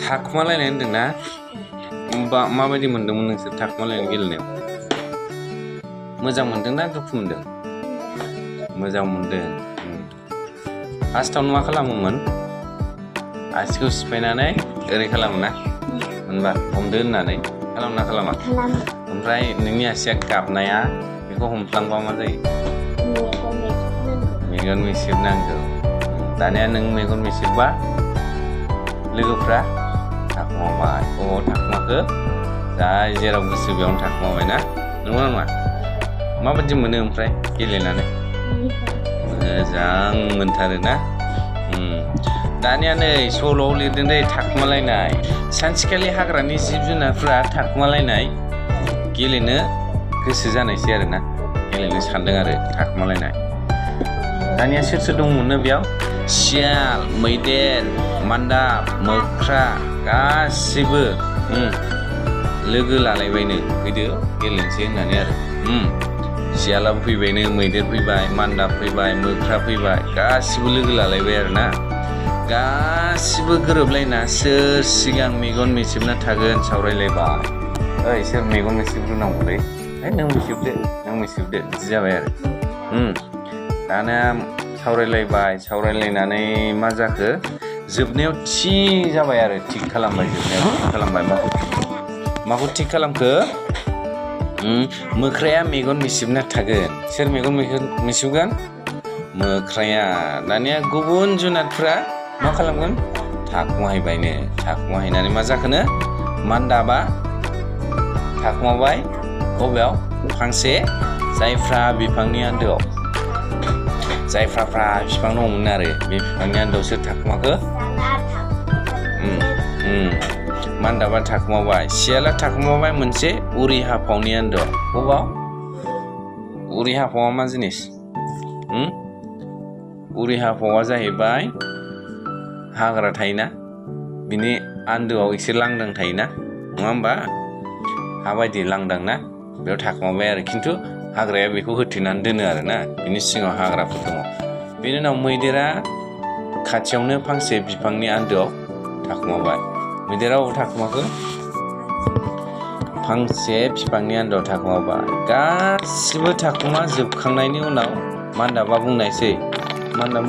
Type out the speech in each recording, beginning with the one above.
थाखुमालायनाय होनदोंना माबायदि मोनदोंमोन नोंसोर थाखुमालायनाय गेलेनायाव मोजां मोनदोंना दुखु मोनदों मोजां मोनदों फार्स्टआवनो मा खालामोमोन आसिखौ सिफायनानै ओरै खालामो ना होनबा हमदो होननानै खालामना खालामा ओमफ्राय नोंनि आसिया गाबनाया बेखौ हमफ्लांबा मा जायो मेगन मेसेब नांगौ दानिया नों मेगन मेसेबबा लोगोफ्रा थाखुमाबाय थाखुमाखो जाय जेराव गोसो बेयावनो थाखुमाबाय ना नंगौना नङा माबायदि मोनो ओमफ्राय गेलेनानै मोजां मोनथारो ना दानिया नै सल'आव लिरदों दै थाखुमालायनाय सानसेखालि हाग्रानि जिब जुनारफ्रा थाखुमालायनाय गेलेनो गोसो जानायसै आरोना गेलेनो सानदों आरो थाखुमालायनाय दानिया सोर सोर दंमोननो बेयाव सियाल मैदेर मान्दाब मोख्रा गासिबो लोगो लालायबायनो फैदो गेलेनोसै होननानै आरो सियालाबो फैबायनो मैदेर फैबाय मान्दाब फैबाय मोख्रा फैबाय गासिबो लोगो लालायबाय आरोना गासिबो गोरोबलायना सोर सिगां मेगन मेसेबना थागोन सावरायलायबाय ओइ सोर मेगन मेसेबग्रोनांगौलै नों मेसेबदो बिदि जाबाय आरो दाना सावरायलायनानै मा जाखो जोबनायाव थि जाबाय आरो थिग खालामबाय जोबनायाव थिग खालामबाय माखौ थिग खालामखो मोख्राया मेगन मेसेबना थागोन सोर मेगन मेसेबगोन मोख्राया दानिया गुबुन जुनारफ्रा मा खालामगोन थाखुमाहैनानै मा जाखोनो मान्दाबा थाखुमाबाय बबेयाव फांसे जायफ्रा बिफांनि आन्दोआव जायफ्राफ्रा बिफां दंमोन आरो बे बिफांनि आन्दोआव सोर थाखुमाखो मान्दाबा थाखुमाबाय सियाला थाखुमाबाय मोनसे उरि हाफावनि आन्दोआव बबाव उरि हाफावा मा जिनिस उरि हाफावा जाहैबाय हाग्रा थायोना बिनि आन्दोआव एसे लांदां थायोना नङा होमबा हा बायदि लांदां ना बेयाव थाखुमाबाय आरो खिन्थु हाग्राया बेखौ होथेनानै दोनो आरोना बिनि सिङाव हाग्राफोर दङ बेनि उनाव मैदेरा खाथियावनो फांसे बिफांनि आन्दोआव थाखुमाबाय मैदेरा बबाव थाखुमाखो फांसे बिफांनि आन्दोआव थाखुमाबाय गासिबो थाखुमा जोबखांनायनि उनाव मान्दाबा बुंनायसै मान्दाब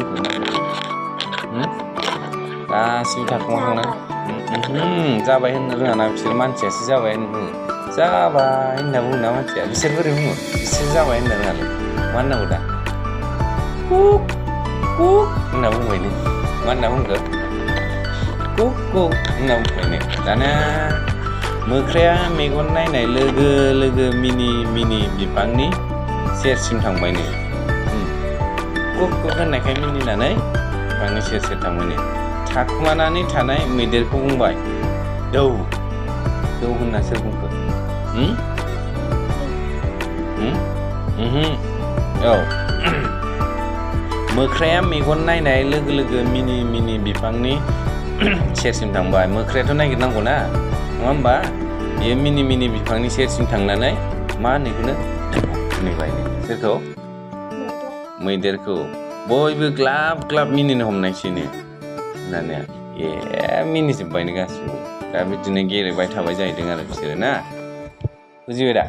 गासिबो थाखुमाखांनाय जाबाय होननो रोङाना बिसोर मानसियासो जाबाय होननो जाबाय होनना बुङो ना मानसिया बिसोर बोरै बुङो बिसोर जाबाय होनना रोङालै मा होननांगौ दा कुक कुक होनना बुंबायनो मा होनना बुंखो कुक कुक होनना बुंबायनो दाना मोख्राया मेगन नायनाय लोगो लोगो मिनि बिफांनि सेरसिम थांबायनो कुक कुक होननायखाय मिनिनानै बिफांनि सेर थांबायनो थाखुमानानै थानाय मैदेरखौ बुंबाय दौ होनना सोर बुंखो मोख्राया मेगन नायनाय लोगो लोगो मिनि बिफांनि सेरसिम थांबाय मोख्रायाथ' नागिरनांगौ ना नङा होमबा बेयो मिनि बिफांनि सेरसिम थांनानै मा होनैखौनो नेबायनो सोरखौ मैदेरखौ बयबो ग्लाब मिनिनो हमनायसैनो दानिया मिनिजोब्बायनो गासिबो दा बिदिनो गेलेबाय थाबाय जाहैदों आरो बिसोरो ना बुजिबाय दा